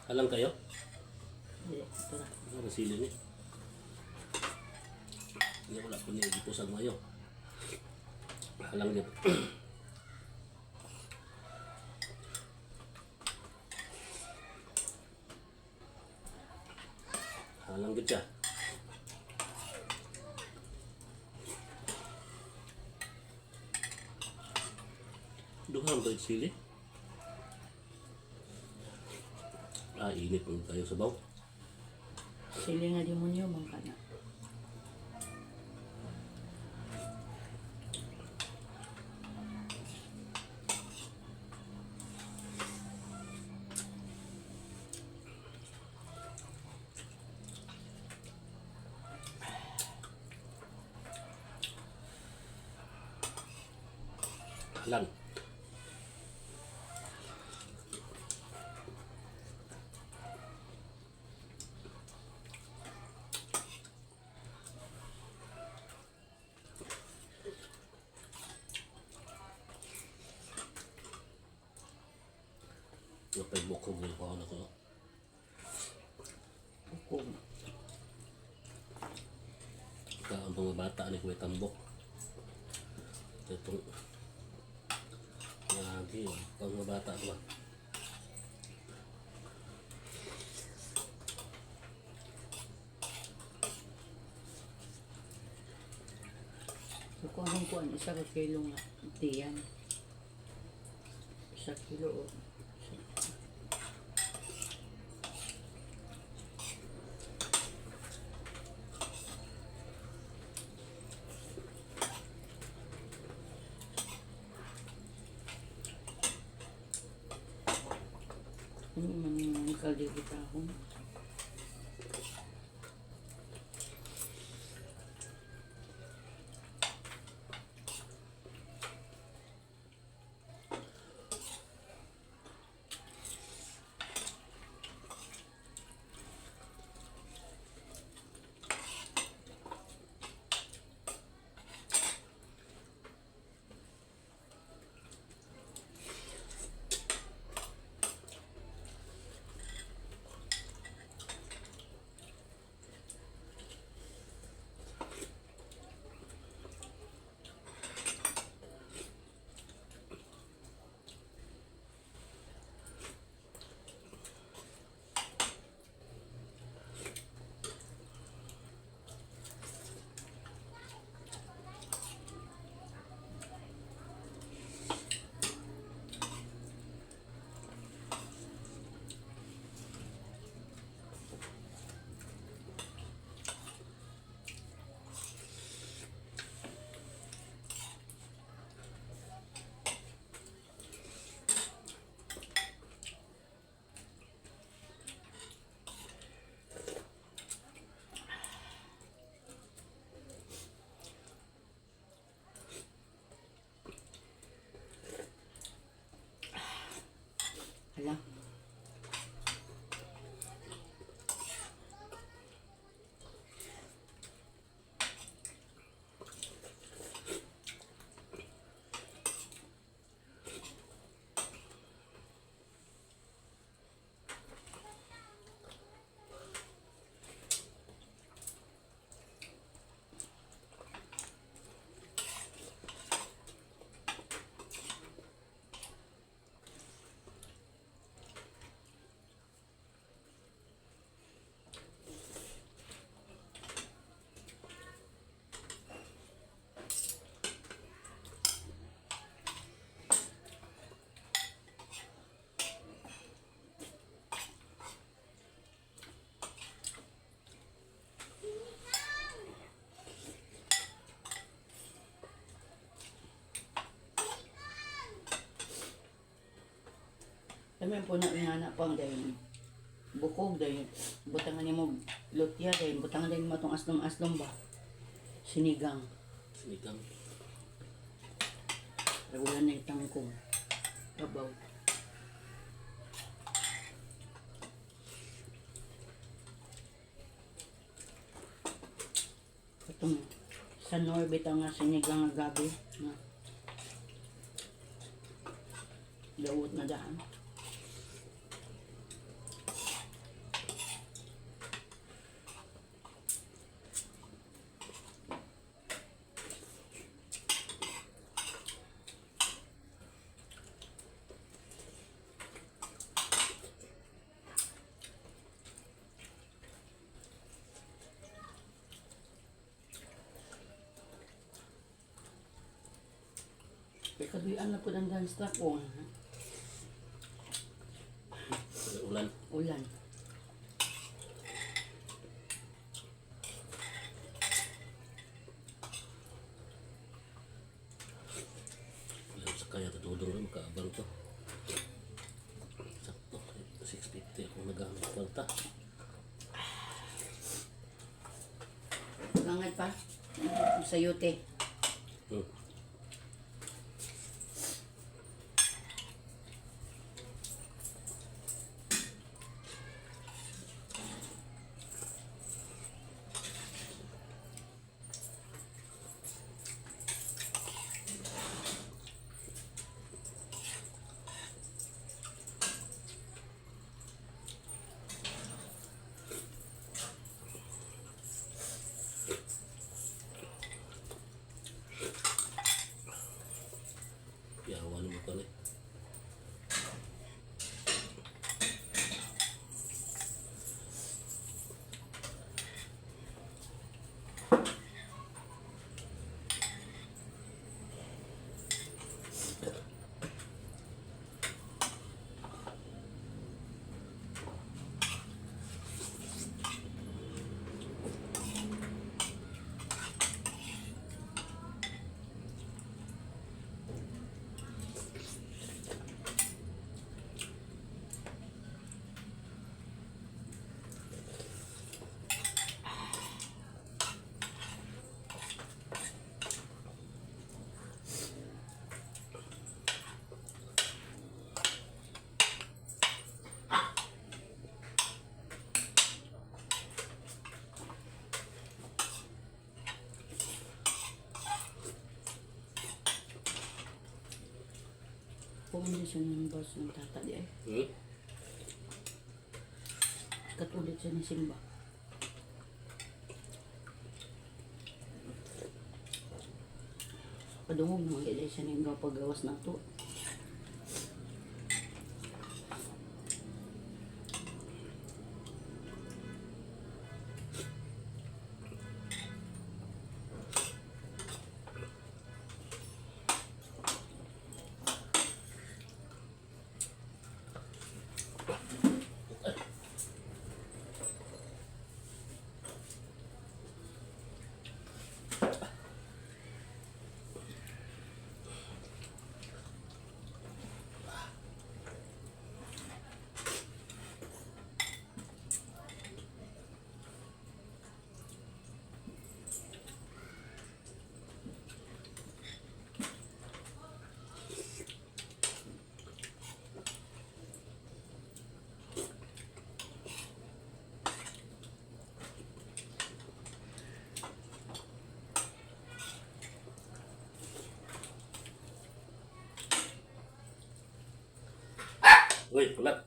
Alang kayo? Hindi, ito na. Ano sili ni? Hindi wala ko niya gipusag mayo. Alang niya. Halang gid siya. Duha ba yung sili? Ah, init man kayo sa baw. Sili nga demonyo, man ka na. Lang. Napay bukog ng kuha na ko. Bukog. Ka ang mga bata ni Kuya Tambok. Itong lagi, ang mga bata ba? So, kung akong kuan, isa ka kilo nga. Tiyan. Isa kilo o. Ano man yung kaligit ako? Hala. Kami po na ingana pang dahil bukog dahil butangan nimo lutya dahil butangan dahil mo atong aslom-aslom ba sinigang. Sinigang. Pero wala na itangkong babaw. Itong sa Norbit ang nga sinigang nga gabi nga dawot na daan. Kay kaduyan na po ang dance track ko. Ulan. Ulan. Ulan sa kaya tatudong rin, makaabang to. Sakto, 6:50 ako naghanap kwarta. Gangad pa. Sayote. Yawa naman ko na eh. Pumunta siya ng boss ng tata di ay. Katulit siya ni Simba. Padungog naman kaya siya ng paggawas na to. Uy, kulat.